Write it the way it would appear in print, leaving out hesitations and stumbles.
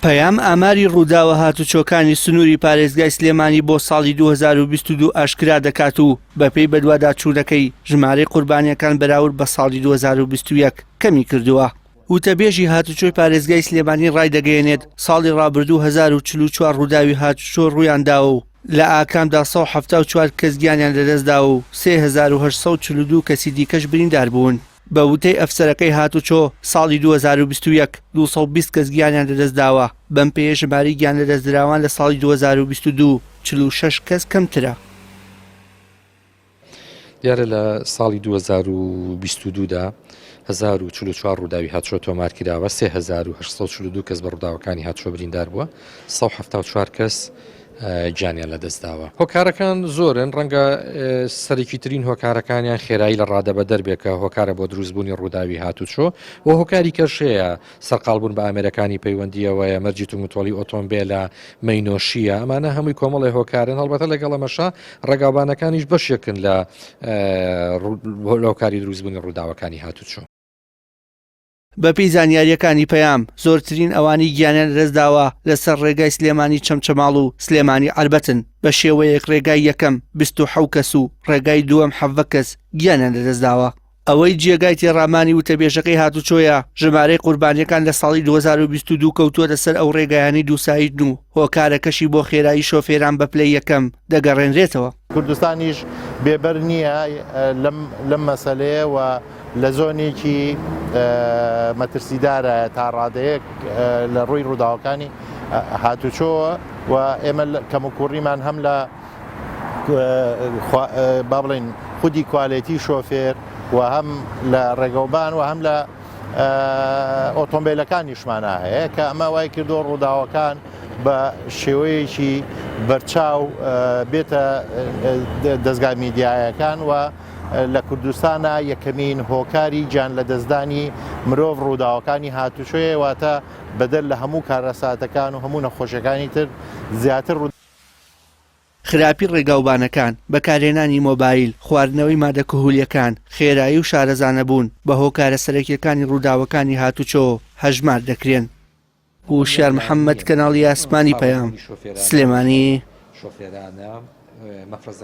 پەیام ئاماری ڕووداوە هاتوچۆکانی سنووری پارێزگای سلێمانی بۆ ساڵی 2022 ئاشکرا دەکات و بەپێی بەدواداچوونەکەی ژمارەی قوربانیەکان بەراورد بە ساڵی 2021 کەمی کردووە. وتەبێژی هاتوچۆی پارێزگای سلێمانی ڕایدەگەیەنێت، ساڵی ڕابردوو 1044 ڕووداوی هاتوچۆ ڕوویانداوە و لە ئاکامدا 174 کەس گیانیان لەدەستداوە و 3842 کەسی دیکەش بریندار بوون. بە وتەی ئەفسەرەکەی هاتوچۆ، ساڵی 2021، 220 کەس گیانیان لەدەستداوە، بەم پێیە ژمارەی گیانلەدەستدراوان لە ساڵی 2022، 46 کەس کەمترە. دیارە لە ساڵی 2022 دا 1044 ڕووداوی هاتوچۆ تۆمار کراوە، 3842 کەس بە ڕووداوەکانی هاتوچۆ بریندار بووە، 174 کەس گیانیان لەدەستداوە. هۆکارەکان زۆرن، ڕەنگە سەرەکیترین هۆکارەکانیان خێرایی لە ڕادەبەدەر بێت کە هۆکارە بۆ دروستبوونی ڕووداوی هاتوچۆ و هۆکاری کەش هەیە، سەرقاڵبوون بە ئامێرەکانی پەیوەندییەوەیە، مەرجی توندوتۆڵی ئۆتۆمبێلە، مەینۆشییە، ئەمانە هەمووی کۆمەڵێ هۆکارن، هەڵبەتە لەگەڵ ئەمەشا ڕێگاوبانەکانیش بەشێکن لە هۆکاری دروستبوونی ڕووداوەکانی هاتوچۆ. بەپێی زانیارییەکانی پەیام، زۆرترین ئەوانەی گیانیان لەدەستداوە لەسەر ڕێگای سلێمانی چەمچەماڵ و سلێمانی عەربەتن، بە شێوەیەک ڕێگای یەکەم 27 کەس و ڕێگای دووەم 17 کەس گیانیان لەدەستداوە. ئەوەی جێگای تێڕامانی وتەبێژەکەی هاتوچۆیە، ژمارەی قوربانییەکان لە ساڵی 2022 کەوتووەتە سەر ئەو ڕێگایانەی دووسایدن و هۆکارەکەشی بۆ خێرایی شۆفێران بە پلەی یەکەم دەگەڕێنرێتەوە. کوردستانیش بێبەر نییە لەم مەسەلەیە و لە زۆنێکی مەترسیدارە تا ڕادەیەک لە ڕووی ڕووداوەکانی هاتوچۆوە و ئێمە کەموکوڕیمان هەم لە با بڵێین خودی کوالێتی شۆفێر و هەم لە ڕێگەوبان و هەم لە ئۆتۆمبیلەکانیشمانە هەیە کە ئەمە وای کردو ڕووداوەکان بە شێوەیەکی بەرچاو بێتە دەستگا میدیایەکان و لە کوردستانە یەکەمین هۆکاری گیان لەدەستدانی مرۆڤ ڕووداوەکانی هاتوچۆیە واتە بەدەر لە هەموو کارەساتەکان و هەموو نەخۆشیەکانی تر زیاتر ڕوو خراپی ڕێگاوبانەکان، بەکارهێنانی مۆبایل، خواردنەوەی مادە کهولیەکان، خێرایی و شارەزانەبوون بە هۆکارە سەرەکیەکانی ڕووداوەکانی هاتوچۆ هەژمار دەکرێن. وشیار محەمەد، کەناڵی ئاسمانی پەیام، سلێمانی.